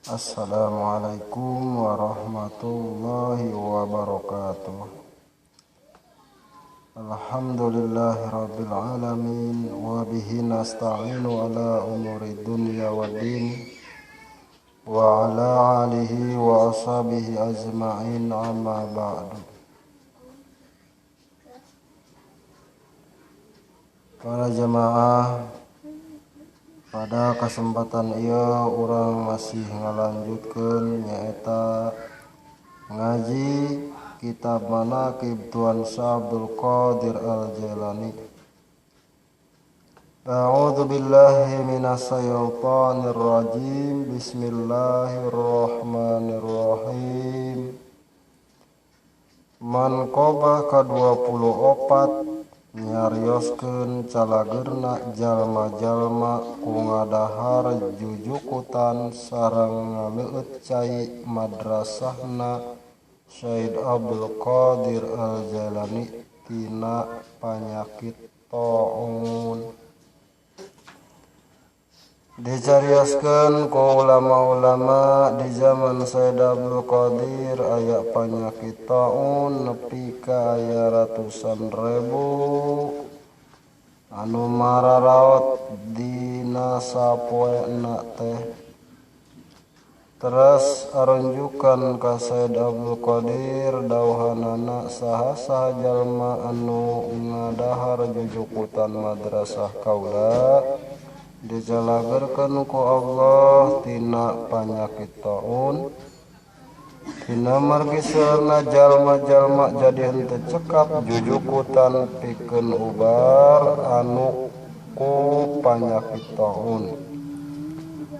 Assalamualaikum warahmatullahi wabarakatuh. Alhamdulillahi rabbil alamin wa bihi nasta'inu ala umuri dunya waddin wa ala alihi wa ashabihi ajma'in, amma ba'du. Para jamaah, pada kesempatan ieu urang masih ngalanjutkeun nyaeta ngaji kitab Manaqib Tuan Syekh Abdul Qadir Al-Jailani. A'udzu billahi minasyaitonir rajim. Bismillahirrahmanirrahim. Manqabah ka-24 nyarioskeun calageurna jalma-jalma ku ngadahar jujukutan sareng ngaleueut cai madrasahna Syekh Abdul Qadir Al-Jailani tina panyakit taun. Dicarioskeun ku ulama-ulama di zaman Syekh Abdul Qadir aya panyakit taun nepi ka aya ratusan ribu anu mararaot dina sapoena teh. Teras arunjukan ka Syekh Abdul Qadir dauhanana saha-saha jalma anu ngadahar jujukutan madrasah kaula dijalagerkeun ku Allah tina panyakit taun. Dina margi saeurna jalma-jalma jadi henteu cekap jujukutan pikeun ubar anu ku panyakit taun.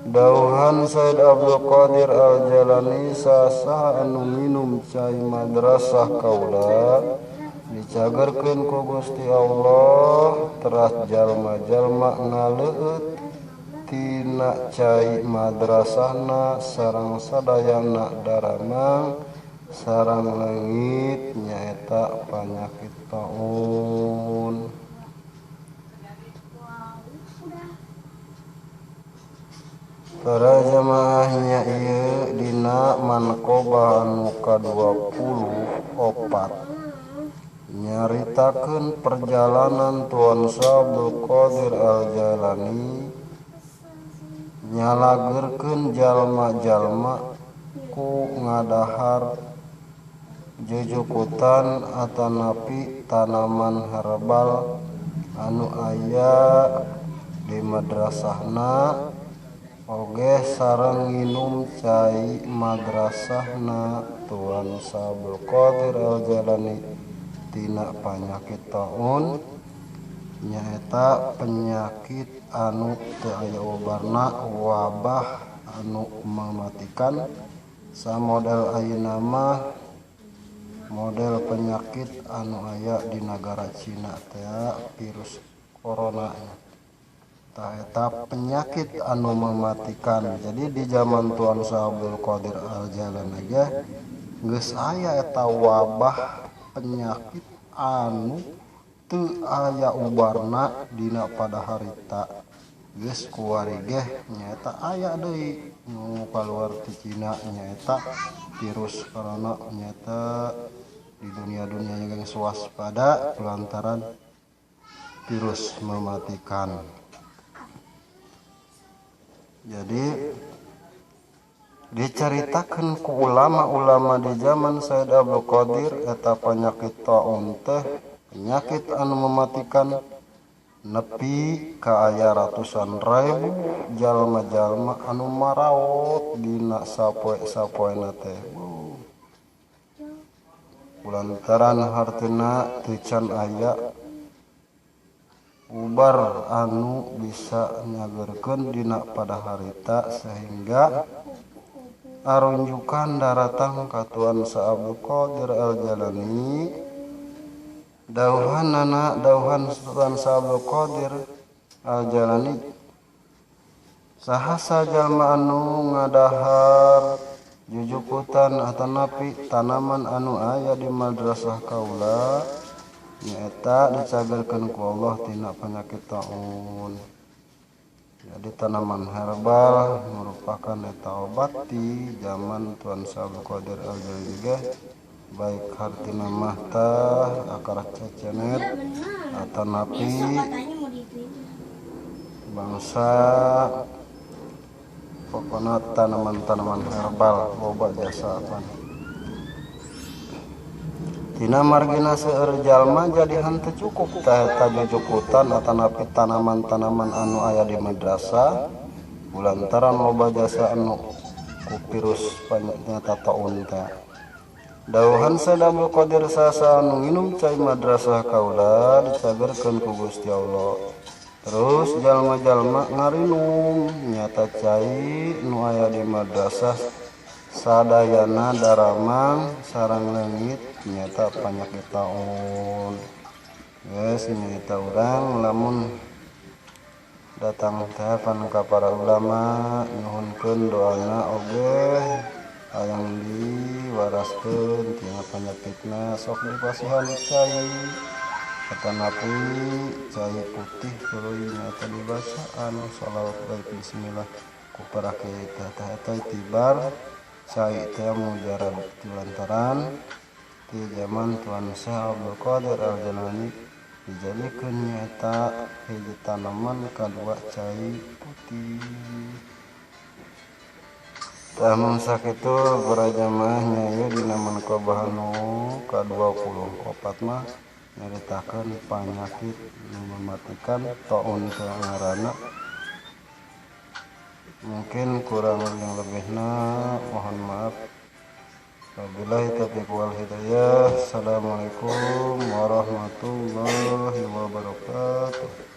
Dauhan Syekh Abdul Qadir Al-Jailani saha anu minum cai madrasah kaula dicagerkeun ku Gusti Allah, teras jalma-jalma ngaleueut tina cai madrasahna sareng sadayana daramang sareng leungit nyaeta panyakit taun. Para jamaahnya ieu dina manqabah anu ka-24 nyaritakeun perjalanan Tuan Syekh Abdul Qadir Al-Jailani nyalagerkeun jalma-jalma ku ngadahar jujukutan atanapi tanaman herbal anu aya di madrasahna oge sareng nginum cai madrasahna Tuan Syekh Abdul Qadir Al-Jailani tina panyakit taun, nyaeta penyakit anu teu aya obarna, wabah anu mematikan. Samodel ayeuna mah model penyakit anu aya di nagara Cina teh virus corona. Tah eta penyakit anu mematikan. Jadi di zaman Tuan Syekh Abdul Qadir Al-Jailani ge geus aya eta wabah penyakit anu teu aya ubarna dina pada harita. Geus kuari ge nyaeta aya deui nu kaluar ti Cina nyaeta virus corona, nyaeta di dunia-dunia yang waspada lantaran virus mematikan. Jadi diceritakan ku ulama-ulama di zaman Syekh Abdul Qadir eta penyakit taun teh penyakit anu mematikan nepi ka aya ratusan ribu jalma-jalma anu maraot dina sapoe-sapoena teh. Lantaran hartina teu can aya ubar anu bisa nyagerkeun dina pada harita sehingga arunjukan daratang ka Tuan Syekh Abdul Qadir Al-Jailani. Dauhanana dauhan Tuan Syekh Abdul Qadir Al-Jailani saha jalma anu ngadahar jujukutan atanapi tanaman anu aya di madrasah kaula nyaeta dicagerkeun ku Allah tina penyakit taun. Jadi tanaman herbal merupakan eta obat di zaman Tuan Syekh Abdul Qadir Al-Jailani ge, baik hartina mah tah akar cecenet atanapi bangsa, pokoknya tanaman-tanaman herbal loba jasa apa. Tina margina seueur jalma, jadi henteu cukup tah eta jujukutan atanapi tanaman-tanaman anu aya di madrasah, kulantaran loba jasa anu ku virus nyata taun teh. Dawuhan Sayyid Abdul Qadir, "Saha anu nginum cai madrasah kaula dicagerkeun ku Gusti Allah." Terus jalma-jalma ngarinum, nyata cai nu aya di madrasah sadayana daramang sareng leungit nyata panyakit taun. Geus nyaeta urang lamun datang teh pan ka para ulama, nyuhunkeun doana oge, hayang diwaraskeun tina panyakitna, sok dipasihan cai atanapi cai putih, tuluy nyaeta dibacaan sholawat baik bismillah ku para kiai teh. Tah, eta itibar cai teh mujarab lantaran di zaman Tuan Syekh Abdul Qadir Al-Jailani dijadikeun nyaeta hiji tanaman kadua cai putih. Tah, mun sakitu para jamaah nya, ieu dina manqabah anu ka-24 mah nyaritakeun panyakit nu mematikan, taun teh ngaranna. Mungkin kurang yang lebihna mohon maaf. Wabillahi taufiq wal hidayah. Assalamualaikum warahmatullahi wabarakatuh.